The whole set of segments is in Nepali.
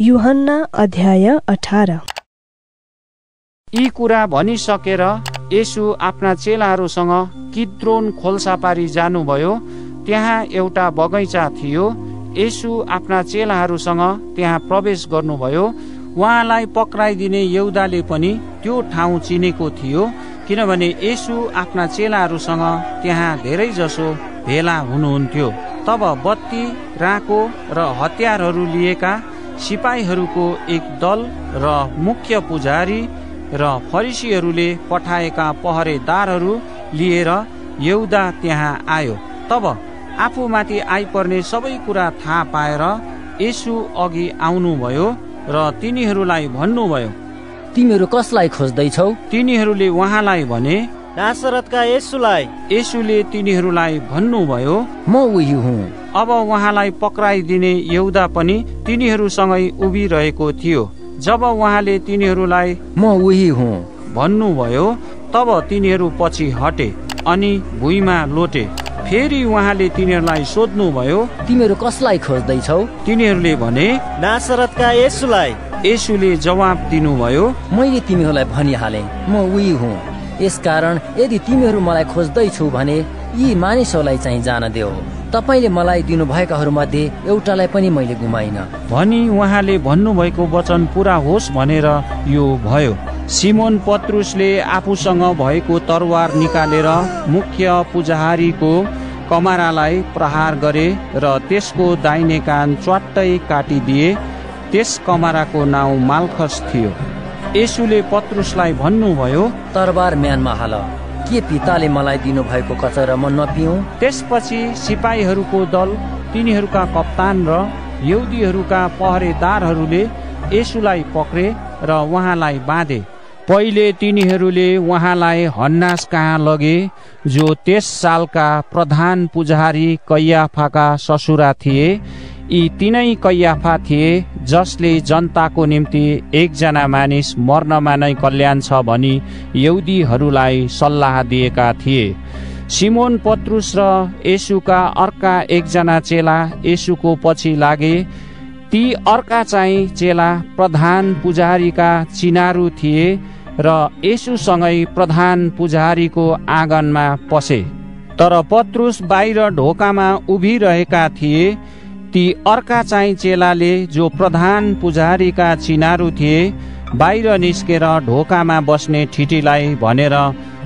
यूहन्ना अध्याय 18। यी कुरा भनिसकेर येशू आफ्ना चेलाहरूसँग किद्रोन खोल्सा पारी जानुभयो। त्यहाँ एउटा बगैँचा थियो। येशू आफ्ना चेलाहरूसँग त्यहाँ प्रवेश गर्नुभयो। उहाँलाई पक्राइदिने यहुदाले पनि त्यो ठाउँ चिनेको थियो, किनभने येशू आफ्ना चेलाहरूसँग त्यहाँ धेरै जसो भेला हुनुहुन्थ्यो। तब बत्ती, राँको र हतियारहरू लिएका सिपाहीहरूको एक दल र मुख्य पुजारी र फरिसीहरूले पठाएका पहरेदारहरू लिएर यहुदा त्यहाँ आयो। तब आफूमाथि आइपर्ने सबै कुरा थाहा पाएर येशू अघि आउनुभयो र तिनीहरूलाई भन्नुभयो, तिमीहरू कसलाई खोज्दैछौ? तिनीहरूले उहाँलाई भने, नासरतका येशूलाई। येशूले तिनीहरूलाई भन्नुभयो, म उही हुँ। अब उहाँलाई पक्राइदिने यहुदा पनि तिनीहरूसँगै उभिरहेको थियो। जब उहाँले तिनीहरूलाई म उही हुँ भन्नुभयो, तब तिनीहरू पछि हटे अनि भुइँमा लोटे। फेरि उहाँले तिनीहरूलाई सोध्नुभयो, तिमीहरू कसलाई खोज्दैछौ? तिनीहरूले भने, नासरतका येशूलाई। येशूले जवाब दिनुभयो, मैले तिमीहरूलाई भनिहालेँ, म उही हुँ। यसकारण यदि तिमीहरू मलाई खोज्दैछौ भने यी मानिसहरूलाई चाहिँ जान देऊ। तपाईँले मलाई दिनुभएकाहरू मध्ये एउटालाई पनि मैले गुमाइन भनी उहाँले भन्नुभएको वचन पूरा होस् भनेर यो भयो। सिमोन पत्रुसले आफूसँग भएको तरवार निकालेर मुख्य पुजारीको कमारालाई प्रहार गरे र त्यसको दाहिने कान च्वाट्टै काटिदिए। त्यस कमाराको नाउँ माल्खस थियो। येशूले पत्रुसलाई भन्नुभयो, तरबार म्यानमा हाल। के पिताले मलाई दिनुभएको कचरा म नपिउँ? त्यसपछि सिपाहीहरूको दल, तिनीहरूका कप्तान र यहुदीहरूका पहरेदारहरूले येशूलाई पक्रे र उहाँलाई बाँधे। पहिले तिनीहरूले उहाँलाई हन्नास कहाँ लगे, जो त्यस सालका प्रधान पुजारी कैयाफाका ससुरा थिए। यी तिनै कैयाफा थिए जसले जनताको निम्ति एकजना मानिस मर्नमा नै कल्याण छ भनी यहुदीहरूलाई सल्लाह दिएका थिए। सिमोन पत्रुस र येशूका अर्का एकजना चेला येशूको पछि लागे। ती अर्का चाहिँ चेला प्रधान पुजारीका चिनारू थिए र येशूसँगै प्रधान पुजारीको आँगनमा पसे। तर पत्रुस बाहिर ढोकामा उभिरहेका थिए। ती अर्का चाहिँ चेलाले, जो प्रधान पुजारीका चिनारू थिए, बाहिर निस्केर ढोकामा बस्ने ठिटीलाई भनेर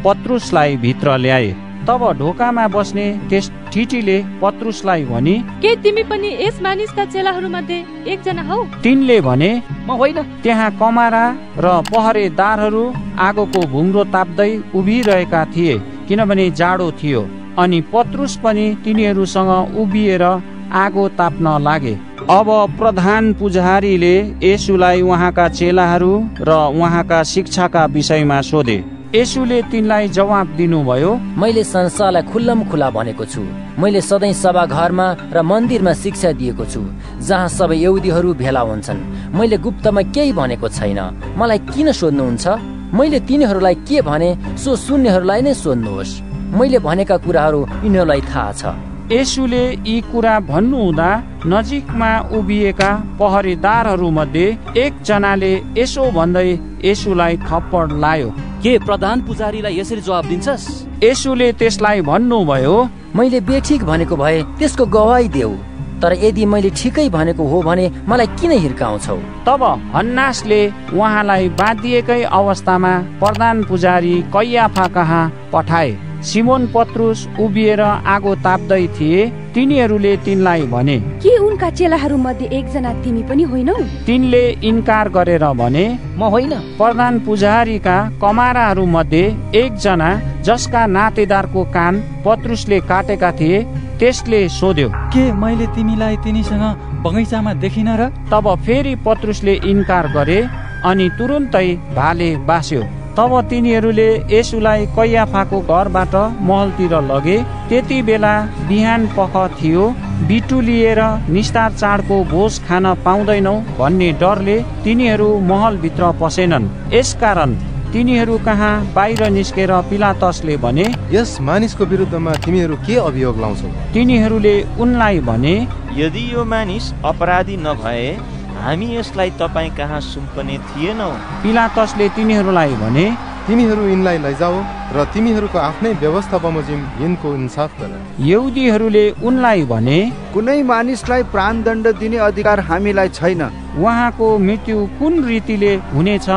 पत्रुसलाई भित्र ल्याए। तब ढोकामा बस्ने त्यस ठिटीले पत्रुसलाई भनी, के तिमी पनि यस मानिसका चेलाहरू मध्ये एकजना हौ? तिनले भने, म होइन। त्यहाँ कमारा र पहरेदारहरू आगोको भुङ्रो ताप्दै उभिरहेका थिए, किनभने जाडो थियो। अनि पत्रुस पनि तिनीहरूसँग उभिएर आगो ताप्न लागे। अब प्रधान पुजारीले येशूलाई उहाँका चेलाहरू र उहाँका शिक्षाका विषयमा सोधे। येशूले तिनलाई जवाब दिनुभयो, मैले संसारलाई खुल्लम खुला भनेको छु। मैले सधैँ सभाघरमा र मन्दिरमा शिक्षा दिएको छु, जहाँ सबै यहुदीहरू भेला हुन्छन्। मैले गुप्तमा केही भनेको छैन। मलाई किन सोध्नुहुन्छ? मैले तिनीहरूलाई के भने सो सुन्नेहरूलाई नै सोध्नुहोस्। मैले भनेका कुराहरू यिनीहरूलाई थाहा छ। येशूले यी कुरा भन्नुहुँदा नजिकमा उभिएका पहरेदारहरू मध्ये एकजनाले यसो भन्दै येशूलाई थप्पड लायो, के प्रधान पुजारीलाई यसरी जवाब दिन्छस्? येशूले त्यसलाई भन्नुभयो, मैले बेठिक भनेको भए त्यसको गवाही देऊ। तर यदि मैले ठिकै भनेको हो भने मलाई किन हिर्काउँछौ? तब हन्नासले उहाँलाई बाँधिएकै अवस्थामा प्रधान पुजारी कैयाफा कहाँ पठाए। सिमोन पत्रुस उभिएर आगो ताप्दै थिए। तिनीहरूले तिनलाई भने, के उनका चेलाहरू मध्ये एकजना तिमी पनि होइनौ? तिनले इन्कार गरेर भने, म होइन। प्रधान पुजारीका कमाराहरू मध्ये एकजना, जसका नातेदारको कान पत्रुसले काटेका थिए, त्यसले सोध्यो, के मैले तिमीलाई तिनीसँग बगैँचामा देखिन र? तब फेरि पत्रुसले इन्कार गरे अनि तुरुन्तै भाले बास्यो। तब तिनीहरूले येशूलाई कैयाफाको घरबाट महलतिर लगे। त्यति बेला बिहान पख थियो। बिटुलिएर निस्तार चाडको भोज खान पाउँदैनौ भन्ने डरले तिनीहरू महलभित्र पसेनन्। यसकारण तिनीहरू कहाँ बाहिर निस्केर पिलातसले भने, यस मानिसको विरुद्धमा तिमीहरू के अभियोग लाउँछौ? तिनीहरूले उनलाई भने, यदि यो मानिस अपराधी नभए हामी यसलाई तपाईँ कहाँ सुम्पने थिएनौँ। पिलातसले तिनीहरूलाई भने, तिमीहरू यिनलाई लैजाऊ र तिमीहरूको आफ्नै व्यवस्था बमोजिम यिनको इन्साफ गर। यहुदीहरूले उनलाई भने, कुनै मानिसलाई प्राणदण्ड दिने अधिकार हामीलाई छैन। उहाँको मृत्यु कुन रीतिले हुनेछ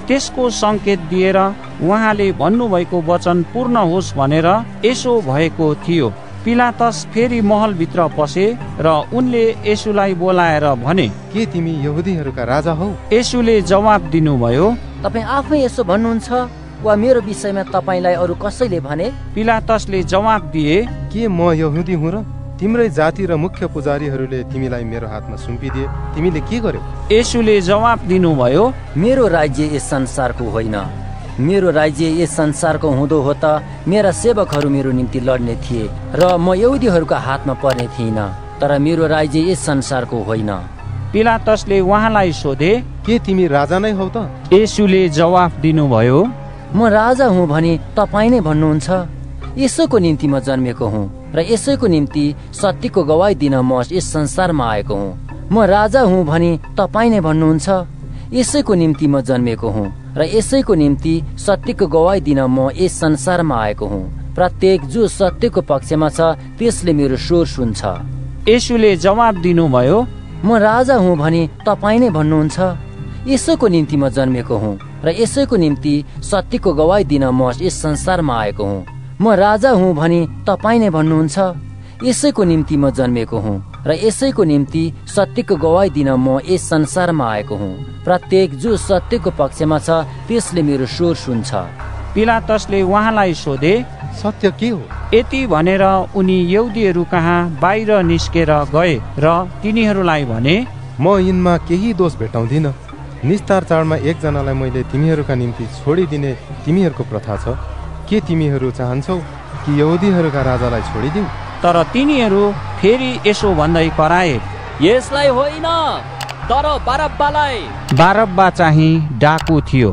त्यसको सङ्केत दिएर उहाँले भन्नुभएको वचन पूर्ण होस् भनेर यसो भएको थियो। पिलातस फेरि महलभित्र पसे र उनले येशूलाई बोलाएर भने, के तिमी यहुदीहरूका राजा हौ? येशूले जवाब दिनुभयो, तपाईँ आफै यसो भन्नुहुन्छ वा मेरो विषयमा तपाईँलाई अरू कसैले भने? पिलातसले जवाब दिए, के म यहुदी हुँ र? तिम्रै जाति र मुख्य पुजारीहरूले तिमीलाई मेरो हातमा सुम्पिदिए, तिमीले के गर्यौ? येशूले जवाब दिनुभयो, मेरो राज्य यस संसारको होइन। मेरो राज्य यस संसारको हुँदो हो त मेरा सेवकहरू मेरो निम्ति लड्ने थिए र म यहुदीहरूका हातमा पर्ने थिइनँ, तर मेरो राज्य यस संसारको होइन। पिलातसले उहाँलाई सोधे, के तिमी राजा नै हौ त? येशूले जवाब दिनुभयो, म राजा हुँ भने तपाईँ नै भन्नुहुन्छ। यसैको निम्ति म जन्मेको हुँ र यसैको निम्ति सत्यको गवाई दिन म यस संसारमा आएको हुँ। म राजा हुँ भने तपाईँ नै भन्नुहुन्छ। यसैको निम्ति म जन्मेको हुँ र यसैको निम्ति सत्यको गवाई दिन म यस संसारमा आएको हुँ। प्रत्येक जो सत्यको पक्षमा छ त्यसले मेरो स्वर सुन्छ। येशूले जवाब दिनुभयो, म राजा हुँ भने तपाईँ नै भन्नुहुन्छ। यसैको निम्ति म जन्मेको हुँ र यसैको निम्ति सत्यको गवाई दिन म यस संसारमा आएको हुँ। म राजा हुँ भने तपाईँ नै भन्नुहुन्छ। यसैको निम्ति म जन्मेको हुँ र यसैको निम्ति सत्यको गवाई दिन म यस संसारमा आएको हुँ। प्रत्येक जो सत्यको पक्षमा छ त्यसले मेरो स्वर सुन्छ। पिलातसले उहाँलाई सोधे, सत्य के हो? यति भनेर उनी यहुदीहरू कहाँ बाहिर निस्केर गए र तिनीहरूलाई भने, म यिनमा केही दोष भेटाउँदिन। निस्तार चाडमा एकजनालाई मैले तिमीहरूका निम्ति छोडिदिने तिमीहरूको प्रथा छ। के तिमीहरू चाहन्छौ कि यहुदीहरूका राजालाई छोडिदिऊ? तर तिनीहरू फेरि यसो भन्दै कराए, यसलाई होइन तर बारब्बालाई। बारब्बा चाहिँ डाकु थियो।